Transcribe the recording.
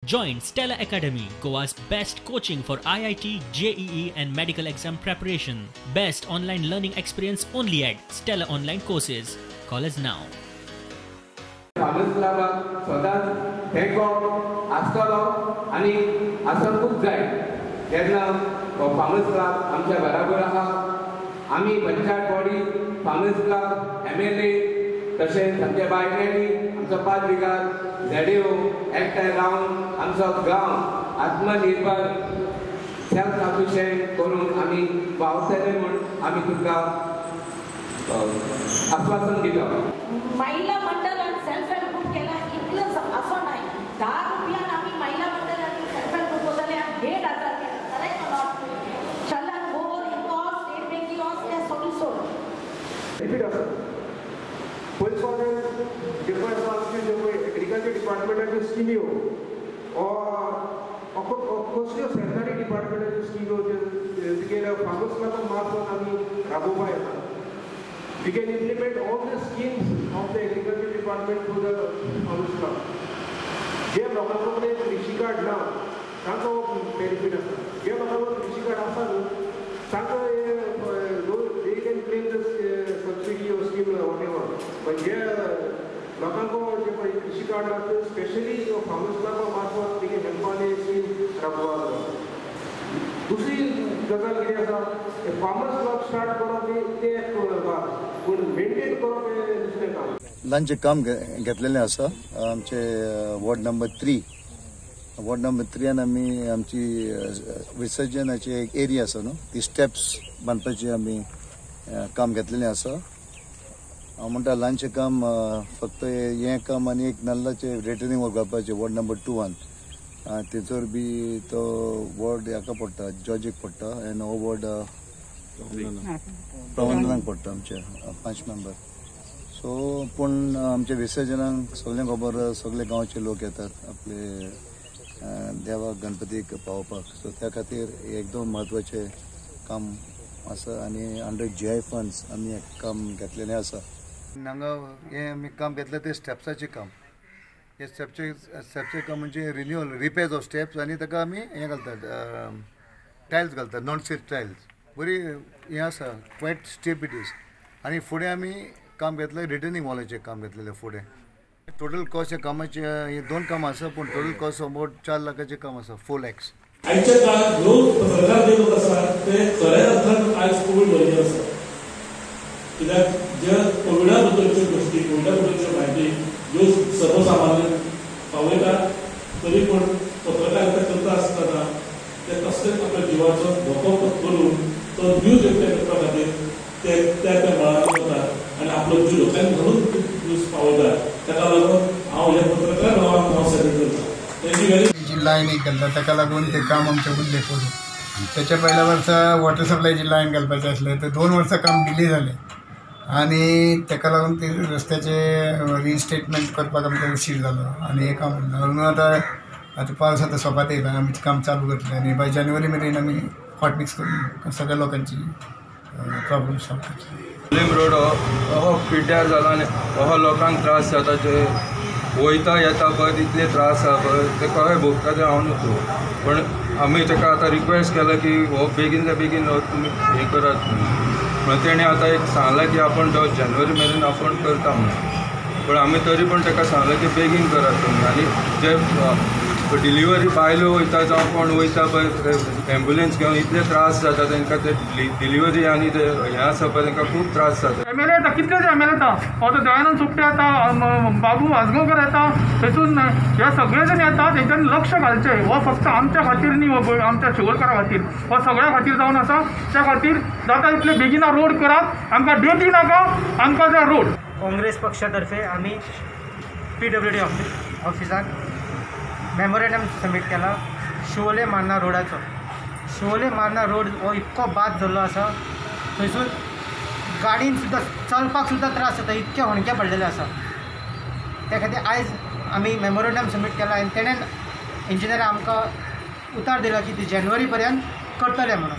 Join Stella Academy, Goa's best coaching for IIT, JEE and medical exam preparation. Best online learning experience only at Stella Online Courses. Call us now. Farmers क्लबाक सदांच तेंको आसतलो आनी आसतकूच जाय. तेन्ना farmers club आमच्या बराबर आसा. आमी panchayat body, farmers club, MLA, तशेंच आमच्या बायलांनी आमचो पांच विगार झेडिओ एकठांय रावन आमचो गांव आत्मनिर्भर सेल्फ सफिशियंट करून आमी वावरतले म्हूण आमी तुमकां आश्वासन दिता. महिला मंडळ आणि सेल्फ हेल्प ग्रुप केला इतलंच असं नाही. 10 रुपयान आम्ही महिला मंडळ आणि सेल्फ हेल्प ग्रुप वताले आनी 1,500 केला. Correct or not? चलन बोर इकॉस स्टेट बँक इकॉस ते सगळी सोड बेनिफीट आसा. पयलीं जे पळय आसा आमच्यो ज्यो पळय एग्रीकल्चर डिपार्टमेंटाच्यो स्किम्यो कसल्यो सरकारी डिपार्टमेंटाच्यो स्किम्यो त्यो फार्मर्स क्लबा मार्फत आमी राबोवपाक येता. We can implement all the schemes of the agriculture department through the farmers club. जे लोकां कडेन कृषी कार्ड ना तांकां हो बेनिफीट आसा. जे लोकां कडेन कृषी कार्ड आसा न्हू तांकां they can claim the subsidy or scheme whatever. पण जे लोकांक जे पळय कृषी कार्ड ना ते स्पेशली फार्मर्स क्लबा मार्फत तेगे हेल्पान हे स्कीम राबोवपाक जाय. दुसरी गजाल कितें आसा, फार्मर्स क्लब स्टार्ट करप तें एक बात, पूण मेंटेन करप हें दुसरें काम. ल्हानचें काम घेतलेलें आसा. आमचे वॉर्ड नंबर 3, वॉर्ड नंबर 3 आमी आमची विसर्जनाची एक एरिया आसा न्हू, ती स्टेप्स बांदपाची आमी काम घेतलेलें आसा. हांव म्हणटा ल्हानशें काम फक्त हें काम आनी एक नल्लाचें रिटर्निंग वर्क घालपाचें वॉर्ड नंबर 2 थंयसर बी तो वॉर्ड हाका पडटा, जॉर्जीक पडटा आनी हो वॉर्ड प्रवंदनाक पडटा आमचे 5 मेंबर. सो पूण आमच्या विसर्जनाक सगळें खबर सगळे गांवचे लोक येतात आपले देवाक गणपतीक पावोवपाक. सो त्या खातीर एकदम म्हत्वाचें काम आसा आनी अंडर GI funds आमी हें काम घेतलेलें आसा. हांगा हें आमी काम घेतलें तें स्टेप्साचें काम. हे स्टेप्सचें काम म्हणजे रिन्यूअल रिपेर्स ऑफ स्टेप्स आनी ताका आमी हें घालतात, टायल्स घालतात, नॉन स्टीक टायल्स. बरी हें आसा, क्वायट स्टेप it is. आनी फुडें आमी काम घेतलें रिटर्निंग वॉलाचें काम घेतलेलें फुडें. टोटल कॉस्ट ह्या कामाचें हे 2 कामां आसा, पूण टोटल कॉस्ट अबाउट 4 लाखाचें काम आसा, 4 lakhs. आयच्या काळात लोक पत्रकार जे लोक आसात ते खऱ्या अर्थान आयज कोवीड वॉरियर आसात. कित्याक ज्या कोविडा बद्दलच्यो गोश्टी, कोविडा बद्दलच्यो म्हायती ज्यो सर्वसामान्य पावयतात, तरी पूण पत्रकारिता करता आसतना ते कसलेच आपल्या जिवाचो धोको करून तो न्यूज एकठांय करपा खातीर ते त्या त्या मळार वतात आनी आपलो जीव लोकांनी घालून न्यूज पावयतात. ताका लागून हांव ह्या पत्रकार भावांक हांव सॅल्यूट करता. तेंची लायन एक घालता ताका लागून ते काम आमचें उरलें पडून. त्याच्या पहिल्या वर्सा वॉटर सप्लायची लायन घालपाचें आसलें तर 2 वर्सां काम डिले जालें आनी ताका लागून ते रस्त्याचे रिइन्स्टेटमेंट करपाक आमकां उशीर जालो आनी हें काम उरलें. म्हणून आतां आतां पावस आतां सोंपात येयला, आमी काम चालू करतले आनी बाय जानेवारी मेरेन आमी हॉट मिक्स करून सगळ्या लोकांची प्रॉब्लम सॉल्व करतले. मुस्लीम रोड हो पिड्ड्यार जाला आनी हो लोकांक त्रास जाता, जे वयता येता पळय तितले त्रास आसा पळय ते कशें भोगता ते हांव न्हू. पूण आमी ताका आतां रिक्वेस्ट केला की हो बेगीन बेगीन हो तुमी हें करात म्हणून. तेणें आतां एक सांगलां की आपूण तो जानेवारी मेरेन आपूण करता म्हणून, पूण आमी तरी पण ताका सांगलां की बेगीन करात तुमी. आनी जे डिलिव्हरी बायलो वयता जावं कोण वयता पळय एम्बुलन्स घेवन इतले त्रास जाता तांकां, ते डिलिव्हरी आनी ते हें आसा पळय तांकां खूब त्रास जाता. एम एल ए येता, कितले एम एल ए येता, हो तो दयानंद सोपटे येता, बाबू आजगांवकर येता, थंयसून हे सगळे जण येता. तेंच्यांनी लक्ष घालचें, हो फक्त आमच्या खातीर न्ही, हो आमच्या शिवोलकारा खातीर, हो सगळ्या खातीर जावन आसा. त्या खातीर जाता तितले बेगिना रोड करात, आमकां डेटी नाका, आमकां जाय रोड. काँग्रेस पक्षातर्फे आमी PWD ऑफिसाक मेमोरेंडम सबमीट केला शिवोले मार्ना रोडाचो. शिवोले मार्ना रोड हो इतको बाद जाल्लो आसा, थंयसून गाडयेन सुद्दां चलपाक सुद्दां त्रास जाता, इतके होणके पडलेले आसा. त्या खातीर आयज आमी मेमोरेंडम सबमीट केला आनी तेणेन इंजिनियरान आमकां उतार दिला की ती जानेवारी पर्यंत करतले म्हणून.